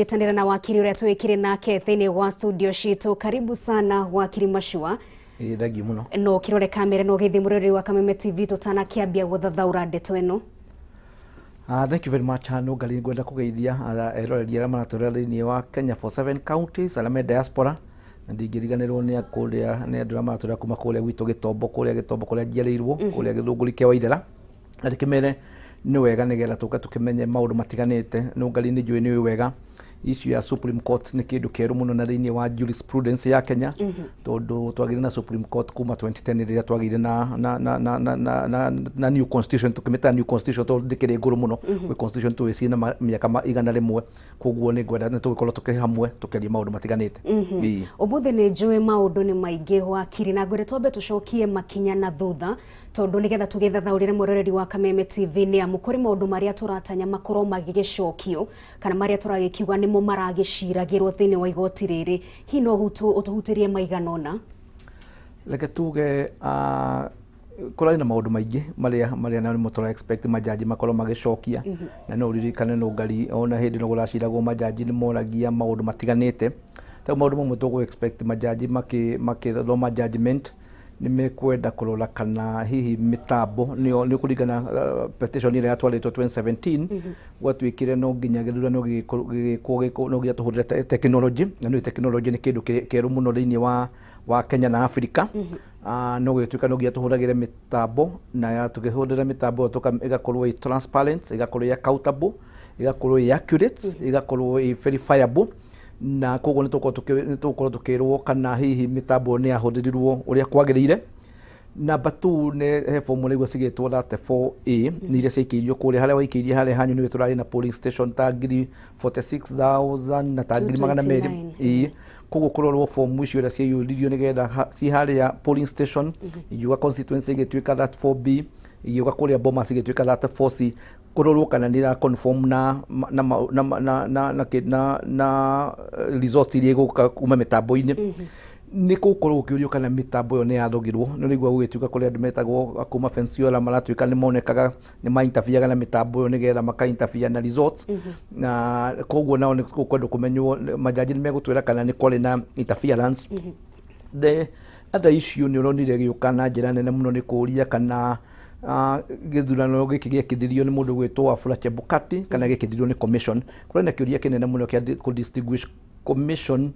Gĩtanĩra na wakiri ũrĩa twĩkire nake thĩinĩ wa studio citũ. Karibu sana, Wakiri Mashua. Ĩĩ, thank you mũno. No kĩrore kamera no gĩthiĩ mũroreri wa Kameme TV tũtanakĩambia gũthathaũra ndeto ĩno. Thank you very much. No ngali ngwenda kũgeithia eroreri arĩa maratũrera thĩinĩ wa Kenya for seven counties, arĩa me diaspora, na ndingĩriganĩrwo nĩ kũrĩa nĩ andũ arĩa maratũrera kuma kũrĩa gwitũ Gĩtombo, kũrĩa Gĩtombo kũrĩa njiarĩirwo, kũrĩa Gĩthũngũri kĩa Waithera, na ndĩkĩmere nĩ wega nĩgetha tũke tũkĩmenye maũndũ matiganĩte. No ngali nĩ njũĩ nĩ ũĩ wega issue ya Supreme Court nĩ kĩndũ kĩerũ mũno na thĩinĩ wa jurisprudence ya Kenya, tondũ twagĩire na Supreme Court kuma 2010 rĩrĩa twagĩire na new constitution. Tũkĩmĩta new constitution tondũ ndĩkĩrĩ ngũrũ mũno gwĩ constitution tũĩ ciĩna mĩaka 100. Koguo nĩ ngwenda nĩ tũgĩkorwo tũkĩrĩ hamwe tũkĩaria maũndũ matiganĩte. Ĩĩ. Ũmũthĩ nĩ njũĩ maũndũ nĩ maingĩ, wakiri, na ngwenda twambe tũcokie makinya na thutha, tondũ nĩgetha tũgĩthathaũrĩre mũroreri wa Kameme TV, nĩ amu kũrĩ maũndũ marĩa tũratanya makorwo magĩgĩcokio kana marĩa tũragĩkiuga nĩmo maragĩciragĩrwo thĩinĩ wa igoti rĩrĩ. Hihi no ũtũhutĩrie maigana ũna? Reke tuge kũrarĩ na maũndũ maingĩ marĩa na nĩmo tũra expect majaji makorwo magĩcokia. Na no ũririkane no ngari ona hĩndĩ no kũraciragwo majaji nĩ moragia maũndũ matiganĩte. Ta maũndũ mamwe tũgũ expect majaji makĩthoma judgment nĩ mekwenda kũrora kana hihi mĩtambo nĩyo nĩ kũringana petition ĩrĩa yatwarĩtwo 2017, gwatuĩkire no nginya gĩthurano gĩgĩkwo no nginya tũhũthĩre technology, na nĩ technology nĩ kĩndũ kĩerũ mũno thĩinĩ wa Kenya na Africa. No gũgĩtuĩka no nginya tũhũthagĩre mĩtambo, na ya tũkĩhũthĩra mĩtambo ĩyo ĩgakorwo ĩ transparent, ĩgakorwo ĩ accountable, ĩgakorwo ĩ accurate, ĩgakorwo ĩ verifiable. Na koguo nĩ tũgũkorwo tũkĩrwo kana hihi mĩtambo ĩyo nĩ yahũthĩrirwo ũrĩa kwagĩrĩire. Number two, nĩ he fomu nĩguo cigĩtwo 34A, nĩ iria ciaikĩirio kũrĩa harĩa waikĩirie harĩa hanyu nĩwe tũrarĩ na polling station ta ngiri 46,000 na ta 200,000. 229. Ĩĩ, koguo kũrorwo fomu icio ũrĩa ciaiyũririo nĩgetha ci harĩa polling station igiuga constituency igĩtuĩka 34B, igiuga kũrĩa Bomas igĩtuĩka 34C, kũrorwo kana nĩ ira conform na na na na na na na, na results iria igũka kuma mĩtambo-inĩ. Nĩ gũkorwo gũkĩũrio kana mĩtambo ĩyo nĩ yathogirwo. Nĩ ũraigua gũgĩtuĩka kũrĩ andũ metagwo kuma Fensiola maratuĩka nĩ monekaga nĩ ma-interfereaga na mĩtambo ĩyo nĩgetha maka-interfere na results, na koguo nao nĩ gũkwendwo kũmenywo majaji nĩ megũtwĩra kana nĩ kwarĩ na interference. The other issue nĩ ũronire gĩũka na njĩra nene mũno nĩ kũũria kana gĩthurano gĩkĩ gĩekithirio nĩ mũndũ gwĩtwo Wafula Chebukati kana gĩekithirio nĩ commission. Kũrĩ na kĩũria kĩnene mũno kĩa kũ distinguish commission.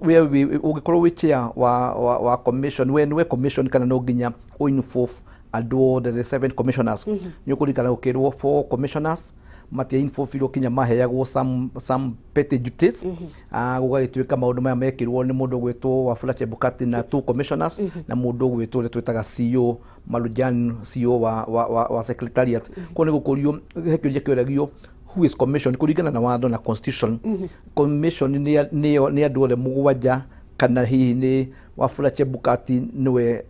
We ũngĩkorwo wĩ chair wa commission, we nĩwe commission kana no nginya ũ involve andũ othe, the seven commissioners? Nĩ ũkũririkana gũkĩrwo four commissioners matia involvirwo kinya maheagwo some petty duties. Gũgagĩtuĩka maũndũ maya mekirwo nĩ mũndũ ũgwĩtwo Wafula Chebukati na two commissioners na mũndũ ũgwĩtwo ũrĩa twĩtaga CEO Marujan, CEO wa secretariat. Koguo nĩ gũkũrio he kĩũria kĩũragio, who is commission kũringana na watho na constitution? Commission nĩyo nĩ andũ othe mũgwanja kana hihi nĩ Wafula Chebukati nĩwe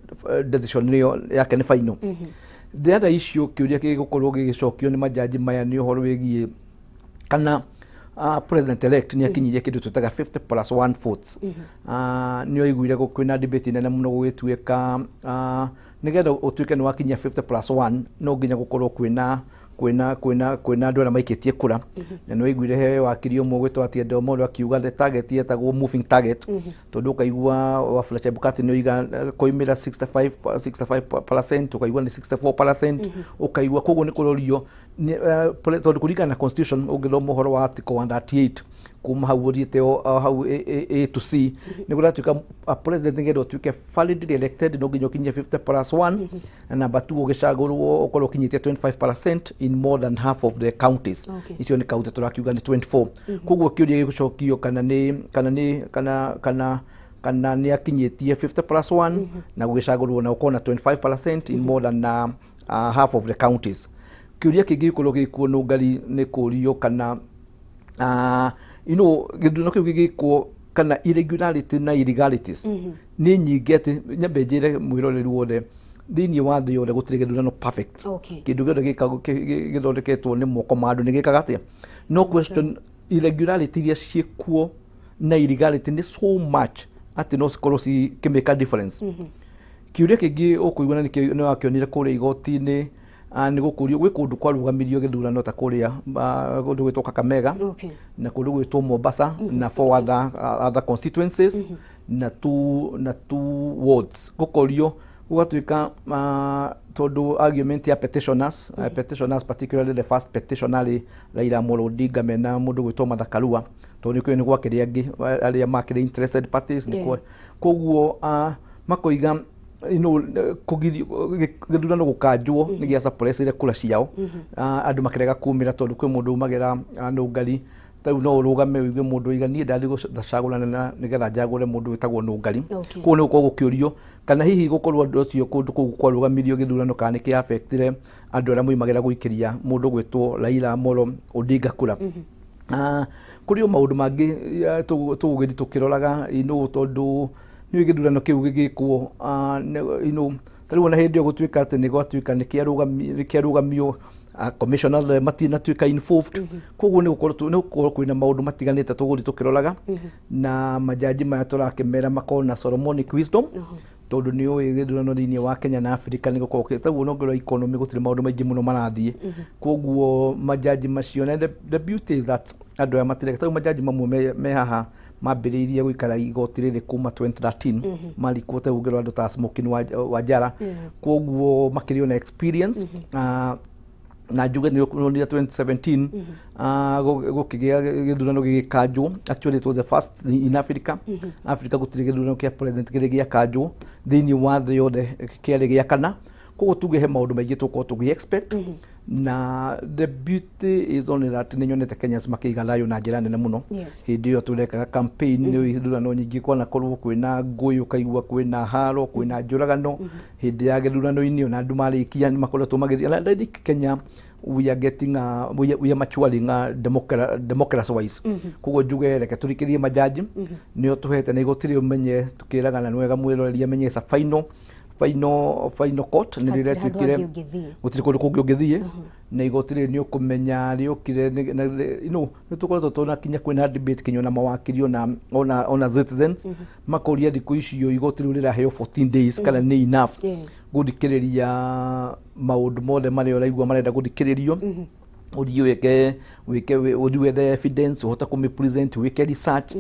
decision nĩyo yake nĩ final? The other issue, kĩũria gĩgũkorwo gĩgĩcokio nĩ majaji maya nĩ ũhoro wĩgiĩ kana president elect nĩ akinyirie kĩndũ twĩtaga 50 plus 1 votes. Nĩ oiguire kwĩna debate nene mũno gũgĩtuĩka nĩgetha ũtuĩke nĩ wakinyia 50 plus 1 no nginya gũkorwo kwĩna andũ arĩa maikĩtie kura. Na nĩ waiguire he wakiri ũmwe gwĩtwo Atieno Omolo akiuga the target yetagwo moving target, tondũ ũkaigua Wafula Chebukati nĩ oiga koimĩra 65 65%, ũkaigua nĩ 64%, ũkaigua. Koguo nĩ kũrorio tondũ kũringana na constitution, ũngĩthoma ũhoro wa article 138 kuma hau ũthiĩte o hau A to C, nĩ kũratuĩka a president nĩgetha ũtuĩke validly elected no nginya ũkinyie 50 plus 1, na number 2 ũgĩcagũrwo ũkorwo ũkinyĩtie 25% in more than half of the counties. Icio nĩ county tũrakiuga nĩ 24. Koguo kĩũria gĩgũcokio kana nĩ kana nĩ akinyĩtie 50 plus 1 na gũgĩcagũrwo na ũkorwo na 25% in more than half of the counties. Kĩũria kĩngĩ gĩkorwo gĩkuo nũngari nĩ kũrio kana gĩthurano kĩu gĩgĩkwo kana irregularity na illegalities nĩ nyingĩ, atĩ nyambe njĩre mwĩroreri wothe thĩinĩ wa thĩ yothe gũtirĩ gĩthurano perfect. Kĩndũ gĩothe gĩthondeketwo nĩ moko ma andũ nĩ gĩkaga atĩa? No question irregularity iria ciĩkuo na illegality nĩ so much atĩ no cikorwo cikĩmake a difference. Kĩũria kĩngĩ ũkũigua na nĩkĩo nĩ wakĩonire kũrĩa igoti-inĩ. Nĩ gũkũrio gwĩ kũndũ kwarũgamirio gĩthurano ta kũrĩa kũndũ gwĩtwo Kakamega na kũndũ gwĩtwo Mombasa na four other constituencies na two wards, gũkorio gũgatuĩka tondũ argument ya petitioners, petitioners, particularly the first petitioner rĩ, Raila Amolo Odinga mena mũndũ gwĩtwo Martha Karua, tondũ nĩ kũĩ nĩ gwakĩrĩ angĩ arĩa makĩrĩ interested parties nĩ koguo makoiga kũgirio gĩthurano gũkanjwo nĩ gĩa suppressire kura ciao. Andũ makĩrega kumĩra tondũ kwĩ mũndũ umagĩra nũngari tarĩu no ũrũgame ũigue mũndũ oiga niĩ ndathiĩ gũcagũrana na nĩgetha njagũre mũndũ wĩtagwo nũngari. Koguo nĩ gũkorwo gũkĩũrio kana hihi gũkorwo andũ acio kũndũ kũu kwarũgamirio gĩthurano kana nĩ kĩa affectire andũ arĩa moimagĩra gũikĩria mũndũ gwĩtwo Raila Amolo Odinga kura. Kũrĩ o maũndũ mangĩ tũgũgĩthiĩ tũkĩroraga tondũ nĩ gĩthurano kĩu gĩgĩkwo tarĩu ona hĩndĩ ĩyo gũtuĩka atĩ nĩ gwatuĩka nĩ kĩarũgamio, commissioner matinatuĩka involved. Koguo nĩ gũkorwo kwĩna maũndũ matiganĩte tũgũthiĩ tũkĩroraga, na majaji maya tũrakĩmera makorwo na Solomonic wisdom, tondũ nĩ ũĩ gĩthurano thĩinĩ wa Kenya na Africa nĩ gũkorwo taguo nongerera economy gũtirĩ maũndũ maingĩ mũno marathiĩ. Koguo majaji macio na the beauty is that andũ aya matireka tarĩu majaji mamwe me haha mambĩrĩirie gũikara igoti rĩrĩ kuma 2013 marikwo, tarĩu ũngĩrora andũ ta Smokin Wanjara. Koguo makĩrĩ ona experience. Na njuge nĩ onire 2017 gũkĩgĩa gĩthurano gĩgĩkanjwo. Actually, it was the first in Africa. Africa gũtirĩ gĩthurano kĩa president kĩrĩ gĩakanjwo thĩinĩ wa thĩ yothe, kĩarĩ gĩa kana. Koguo tuge he maũndũ maingĩ tũkorwo tũgĩ expect, na the beauty is only that nĩ nyonete Kenyans makĩiga thayũ na njĩra nene mũno. Hĩndĩ ĩyo tũrekaga campaign nĩ ithurano nyingĩ kwanakorwo kwĩna ngũĩ, ũkaigua kwĩna haro, kwĩna njũragano hĩndĩ ya gĩthurano-inĩ, ona andũ marĩkia nĩ makoretwo magĩthiĩ. And I think Kenya we are getting we are maturing democracy wise. Koguo njuge reke tũrikĩrie majaji nĩo tũhete na igoti rĩu ũmenye tukĩragana nĩ wega mwĩroreri amenye it's a final final final court nĩ Hatirĩ handũ rĩretuĩkire hangĩ ũngĩthiĩ. Gũtirĩ kũndũ kũngĩ ũngĩthiĩ, na igoti rĩrĩ nĩ ũkũmenya rĩũkire nĩ tũkoretwo tũna kinya kwĩna debate kinya ona mawakiri ona citizens makoria thikũ icio igoti rĩu rĩraheo 14 days kana nĩ enough gũthikĩrĩria maũndũ mothe marĩa ũraigua marenda gũthikĩrĩrio, ũthiĩ wĩke ũthiĩ wethe evidence, ũhote kũmĩ present, wĩke research.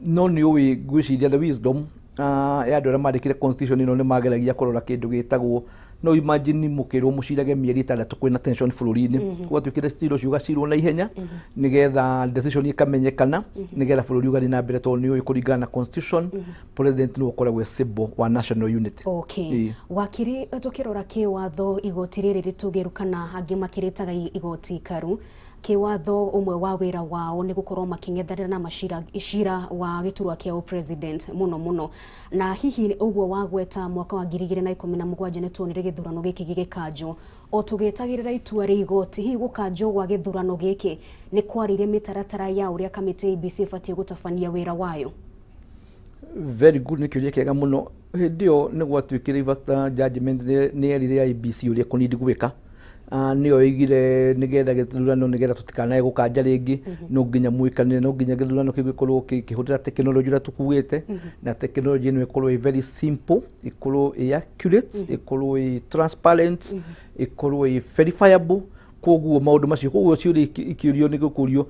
No nĩ ũĩ ngwĩciria the wisdom ya andũ arĩa mandĩkire constitution ĩno nĩ mageragia kũrora kĩndũ gĩtagwo no imagine mũkĩrwo mũcirage mĩeri 6 kwĩna tension bũrũri-inĩ, gwatuĩkire cira ũcio ũgacirwo na ihenya nĩgetha decision ĩkamenyekana nĩgetha bũrũri ũgathiĩ na mbere, tondũ nĩ ũĩ kũringana na constitution president nĩwe ũkoragwo e symbol wa national unity. Okay. Wakiri, tukirora kĩwatho igoti rĩrĩ rĩtũgĩru kana angĩ makĩrĩtaga igoti ikaru, kĩwatho ũmwe wa wĩra wao nĩ gũkorwo makĩng'ethanĩra na macira cira wa gĩturwa kĩa president mũno mũno, na hihi ũguo wagweta mwaka wa 2017 nĩ tuonire gĩthurano gĩkĩ gĩgĩkanjwo o tũgĩetagĩrĩra itua rĩa igoti. Hihi gũkanjwo gwa gĩthurano gĩkĩ nĩ kwarĩire mĩtaratara ya ũrĩa kamĩtĩ ya IEBC ĩbatiĩ gũtabania wĩra wayo? Very good, nĩ kĩũria kĩega mũno. Hĩndĩ ĩyo nĩ gwatuĩkire in judgment nĩ yerire IEBC ũrĩa kũnindi gwĩka. Nĩyo ĩigire nĩgetha gĩthurano nĩgetha tũtikanae gũkanja rĩngĩ, no nginya mwĩkanĩre, no nginya gĩthurano kĩu gĩkorwo kĩhũthĩra tekinoronjĩ ũrĩa tũkuĩte, na tekinoronjĩ ĩno ĩkorwo ĩ very simple, ĩkorwo ĩ accurate, ĩkorwo ĩ transparent, ĩkorwo ĩ verifiable. Koguo maũndũ macio, koguo ciũria ikĩũrio nĩ gũkũrio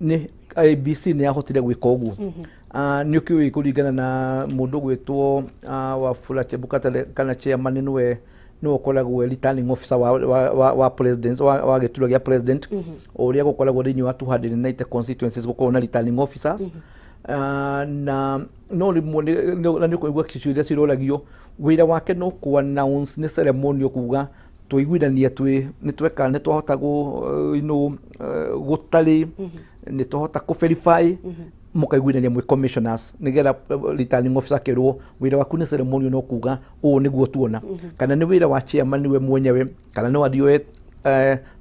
nĩ IEBC nĩ yahotire gwĩka ũguo. Nĩ ũkĩũĩ kũringana na mũndũ gwĩtwo Wafula Chebukati kana chairman nĩwe ũkoragwo e returning officer wa president wa gĩturwa gĩa president, o ũrĩa gũkoragwo thĩinĩ wa 290 constituencies gũkorwo na returning officers. Na no rĩmwe na nĩ ũkũigua ciũria ciroragio wĩra wake no kũ announce nĩ ceremonial kuga twaiguithania twĩ nĩ tweka nĩ twahota gũ gũtarĩ nĩ twahota kũ verify mũkaiguithania mwĩ commissioners nĩgetha returning officer akerwo wĩra waku nĩ ceremonial no kuga ũũ nĩguo tuona, kana nĩ wĩra wa chairman nĩwe mwenyewe, kana no athiĩ oe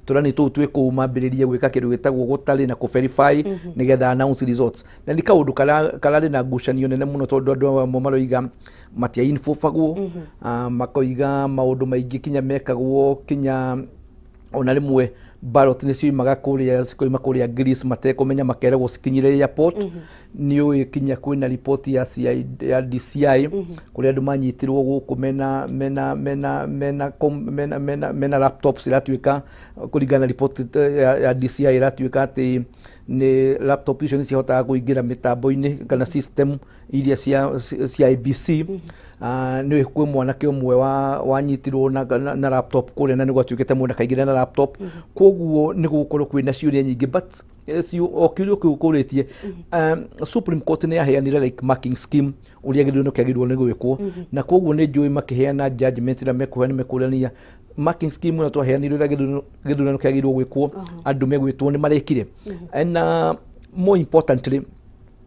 tũrani tũu twĩ kũu mambĩrĩrie gwĩka kĩndũ gĩtagwo gũtarĩ na kũ-verify nĩgetha announce results. Na nĩ kaũndũ kararĩ na ngucanio nene mũno tondũ andũ amwe maroiga matia-infobagwo, makoiga maũndũ maingĩ kinya mekagwo kinya ona rĩmwe Ballot nĩ ciumaga kũrĩa, cikoima kũrĩa Greece matekũmenya, makeragwo cikinyire airport. Nĩ ũĩ kinya kwĩna riboti ya CI, ya DCI, kũrĩa andũ manyitirwo gũkũ mena mena mena mena com- mena mena mena laptops. Iratuĩka kũringana na riboti ya DCI, ĩratuĩka atĩ nĩ laptop icio nĩ cihotaga kũingĩra mĩtambo-inĩ kana system iria cia IEBC. Nĩ kwĩ mwanake ũmwe wanyitirwo na laptop kũrĩa, na nĩ gwatuĩkĩte mũndũ akaingĩra na laptop. Koguo nĩ gũgũkorwo kwĩna ciũria nyingĩ, but o kĩũria kĩu ũkũrĩtie, Supreme Court nĩ yaheanire like marking scheme ũrĩa gĩthurano kĩagĩrĩirwo nĩ gwĩkwo, na koguo nĩ njũĩ makĩheana judgment ĩrĩa mekũheana, nĩ mekũrania marking scheme ĩno twaheanire ũrĩa gĩthurano kĩagĩrĩirwo gwĩkwo, andũ megwĩtwo nĩ marekire. And more importantly,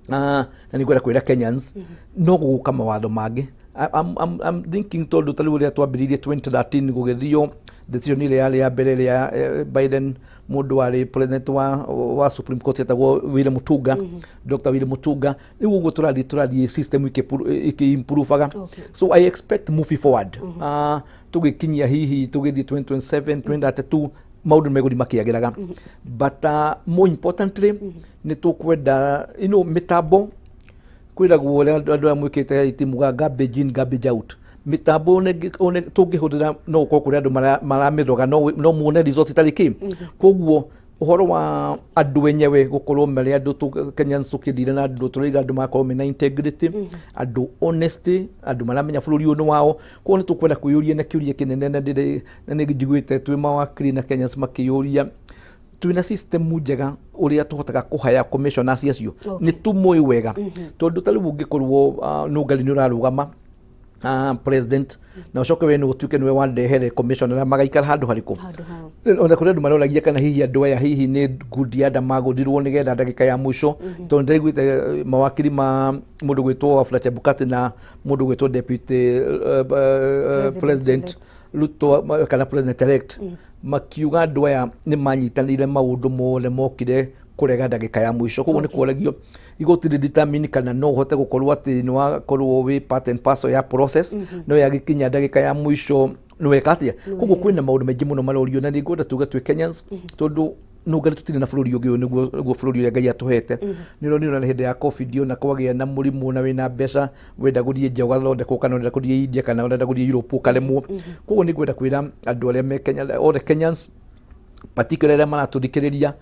na nĩ ngwenda kwĩra Kenyans no gũgũka mawatho mangĩ. I'm thinking tondũ ta rĩu ũrĩa twambĩrĩirie 2013 gũgĩthio decision ĩrĩa yarĩ ya mbere ĩrĩa Biden, mũndũ warĩ president wa Supreme Court etagwo Willy Mutunga, Dr. Willy Mutunga. Rĩu ũguo tũrathiĩ system ĩkĩ-improvaga. So I expect moving forward, tũgĩkinyia hihi tũgĩthiĩ 2027, 2032, maũndũ megũthiĩ makĩagĩraga. But more importantly, nĩ tũkwenda mĩtambo kwĩragwo ũrĩa andũ aya mwĩkĩte IT muga garbage in, garbage out. Mĩtambo one tũngĩhũthĩra no gũkorwo kũrĩ andũ maramĩroga, no muone result itarĩ kĩ. Koguo ũhoro wa andũ enyewe gũkorwo marĩ andũ Kenyans tũkĩndire na andũ tũraiga andũ magakorwo mena integrity, andũ honesty, andũ maramenya bũrũri ũyũ nĩ wao. Koguo nĩ tũkwenda kwĩyũria na kĩũria kĩnene, na ndĩrĩ na nĩ njiguĩte twĩ mawakiri na Kenyans makĩyũria, twĩna system njega ũrĩa tũhotaga kũhaya commissioners acio? Nĩ tũmũĩ wega, tondũ ta rĩu ũngĩkorwo nũngari nĩ ũrarũgama president na ũcoke we nĩ ũtuĩke nĩwe wandehere commissioner arĩa magaikara handũ harĩkũ? Handũ hao. Ona kũrĩ andũ maroragia kana hihi andũ aya hihi nĩ ngundi ya magũrirwo nĩgetha ndagĩka ya mũico, tondũ ndĩraiguĩte mawakiri ma mũndũ gwĩtwo Wafula Chebukati na mũndũ gwĩtwo deputy President president elect. Ruto kana president elect makiuga andũ aya nĩ manyitanĩire maũndũ mothe mokire kũrega ndagĩka ya mũico. Koguo nĩ kuoragio igoti rĩ determine kana no ũhote gũkorwo atĩ nĩ wakorwo wĩ part and parcel ya process, no yagĩkinya ndagĩka ya mũico nĩ weka atĩa? Koguo kwĩna maũndũ maingĩ mũno marorio, na nĩ ngwenda tuge twĩ Kenyans, tondũ nũngari tũtirĩ na bũrũri ũngĩ, ũyũ nĩguo bũrũri ũrĩa Ngai atũhete. Nĩ ũronire ona hĩndĩ ya COVID, ona kwagĩa na mũrimũ na wĩna mbeca wenda gũthiĩ nja ũgathondekwo, kana ũrenda gũthiĩ India kana ũrenda gũthiĩ Europe ũkaremwo. Koguo nĩ ngwenda kwĩra andũ arĩa me Kenya, all the Kenyans particularly arĩa maratũthikĩrĩria,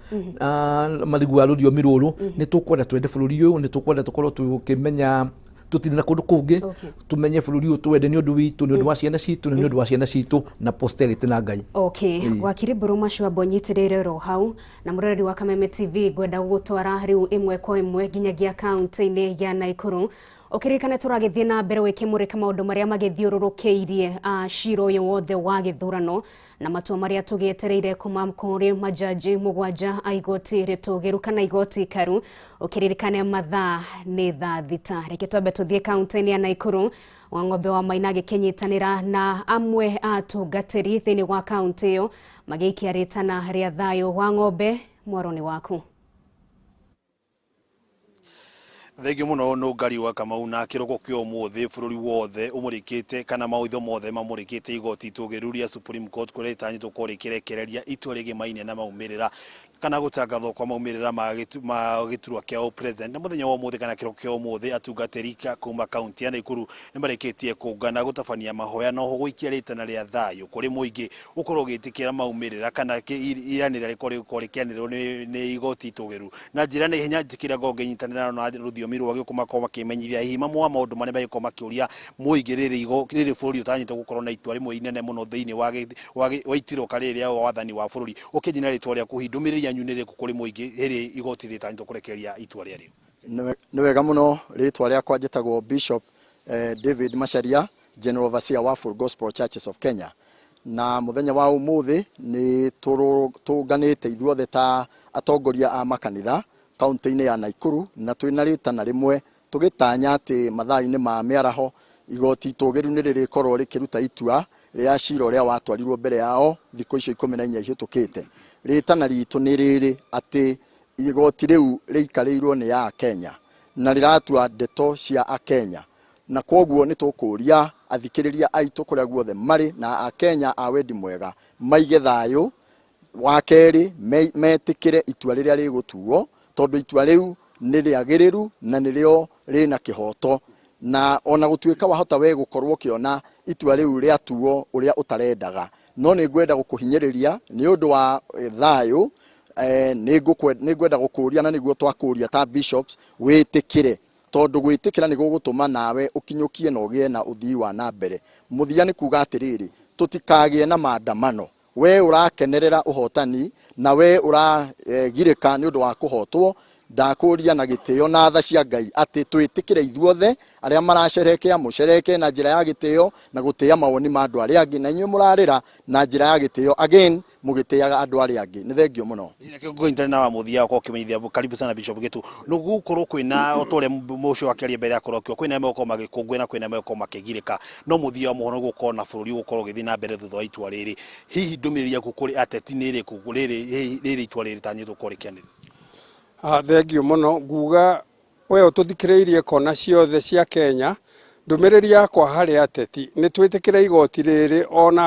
mariguaga rũthiomi rũrũ, nĩ tũkwenda twende bũrũri ũyũ, nĩ tũkwenda tũkorwo tũkĩmenya tũtirĩ na kũndũ kũngĩ. Tũmenye bũrũri ũyũ, twende nĩ ũndũ witũ, nĩ ũndũ wa ciana citũ, na nĩ ũndũ wa ciana citũ na posterity na Ngai. Okay, wakiri Mburu Macuambo, nyitĩrĩire oro hau. Na mũroreri wa Kameme TV, ngwenda gũgũtwara rĩu ĩmwe kwa ĩmwe nginyagia kaunti-inĩ ya Naikuru. Ũkĩririkane tũragĩthiĩ na mbere wĩkĩmũrĩka maũndũ marĩa magĩthiũrũrũkĩirie cira ũyũ wothe wa gĩthurano na matua marĩa tũgĩetereire kuma kũrĩ majaji 7 a igoti rĩtũgĩru kana igoti ikaru. Ũkĩririkane mathaa nĩ thaa 6. Reke twambe tũthiĩ kaunti-inĩ ya Naikuru. Wang'ombe wa Maina agĩkĩnyitanĩra na amwe a atungatĩri thĩinĩ wa kaunti ĩyo magĩikia rĩtana rĩa thayũ. Wang'ombe, mwaro nĩ waku. Thengiũ mũno Nũngari wa Kamau. Na kĩroko kĩa ũmũthĩ bũrũri wothe ũmũrĩkĩte kana maũitho mothe mamũrĩkĩte igoti itũgĩru rĩa Supreme Court, kũrĩa rĩtanyĩtwo gũkorwo rĩkĩrekereria itua rĩgĩmaine na maumĩrĩra kana gũtangathwo kwa maumĩrĩra ma gĩturwa kĩa president. Na mũthenya wa ũmũthĩ kana kĩroko kĩa ũmũthĩ, atungatĩri kuma kaunti ya Naikuru nĩ marĩkĩtie kũngana gũtabania mahoya na oho gũikia rĩtana rĩa thayũ kũrĩ mũingĩ ũkorwo ũgĩtĩkĩra maumĩrĩra kana iranĩra rĩkorwo rĩkĩanĩrĩrwo nĩ igoti itũgĩru na njĩra na ihenya. Njĩkĩra ngoro ngĩnyitanĩra na rũthiomi rwa gĩkũ makorwo makĩmenyithia hihi mamwe wa maũndũ marĩa magĩkorwo makĩũria mũingĩ rĩrĩ bũrũri ũtanyĩtwo gũkorwo na itua rĩmwe inene mũno thĩinĩ wa itiroka rĩrĩ rĩa wathani wa bũrũri. Ũkĩnjĩra rĩtwa rĩaku, hihi ndũmĩrĩri yanyu nĩ ĩrĩkũ kũrĩ mũingĩ rĩrĩ igoti rĩtanyĩtwo kũrekereria itua rĩarĩo? Nĩ wega mũno. Rĩtwa rĩakwa njĩtagwo Bishop David Macharia, General Overseer wa Full Gospel Churches of Kenya. Na mũthenya wa ũmũthĩ nĩ tũnganĩte ithuothe ta atongoria a makanitha kaunti-inĩ ya Naikuru, na twĩna rĩtana rĩmwe tũgĩtanya atĩ mathaa-inĩ ma mĩaraho igoti itũgĩru nĩ rĩrĩkorwo rĩkĩruta itua rĩa cira ũrĩa watwarirwo mbere yao thikũ icio 14 ihĩtũkĩte. Rĩtana ritũ nĩ rĩrĩ atĩ igoti rĩu rĩikarĩirwo nĩ Akenya na rĩratua ndeto cia Akenya, na kwoguo nĩ tũkũria athikĩrĩria aitũ kũrĩa guothe marĩ na Akenya a wendi mwega maige thayũ. Wa kerĩ, metĩkĩre itua rĩrĩa rĩgũtuo, tondũ itua rĩu nĩ rĩagĩrĩru na nĩrĩo rĩna kĩhoto. Na ona gũtuĩka wahota we gũkorwo ũkĩona itua rĩu rĩatuo ũrĩa ũtarendaga, no nĩ ngwenda gũkũhinyĩrĩria nĩ ũndũ wa thayũ. Nĩ ngwenda gũkũria, na nĩguo twakũria ta bishops, wĩtĩkĩre, tondũ gwĩtĩkĩra nĩ gũgũtũma nawe ũkinyũkie na ũgĩe na ũthii wa na mbere. Mũthia nĩ kuga atĩrĩrĩ, tũtikagĩe na maandamano. We ũrakenerera ũhotani na we ũragirĩka nĩ ũndũ wa kũhotwo, ndakũria na gĩtĩo na tha cia Ngai atĩ twĩtĩkĩre ithuothe. Arĩa maracerekea, mũcereke na njĩra ya gĩtĩo na gũtĩa mawoni ma andũ arĩa angĩ, na inyuĩ mũrarĩra, na njĩra ya gĩtĩo again, mũgĩtĩaga andũ arĩa angĩ. Nĩ thengio mũno. Ngũnyitane na wa mũthia ũkorwo ũkĩmenyithia. Karibu sana, Bishop Gitu. Nĩ gũkorwo kwĩna o ta ũrĩa mũcio akĩaria mbere akorwo akiuga, kwĩna megũkorwo magĩkũngũĩra na kwĩna megũkorwo makĩgirĩka, no mũthia wa mũhoro gũkorwo na bũrũri ũgũkorwo ũgĩthiĩ na mbere thutha wa itua rĩrĩ. Hihi ndũmĩrĩri yaku kũrĩ ateti nĩ ĩrĩkũ rĩrĩ itua rĩrĩ rĩtanyĩtwo gũkorwo rĩkĩanĩrĩrwo? Thengio mũno. Nguga we ũtũthikĩrĩirie kona ciothe cia Kenya, ndũmĩrĩri yakwa harĩ ateti nĩ twĩtĩkĩre igoti rĩrĩ ona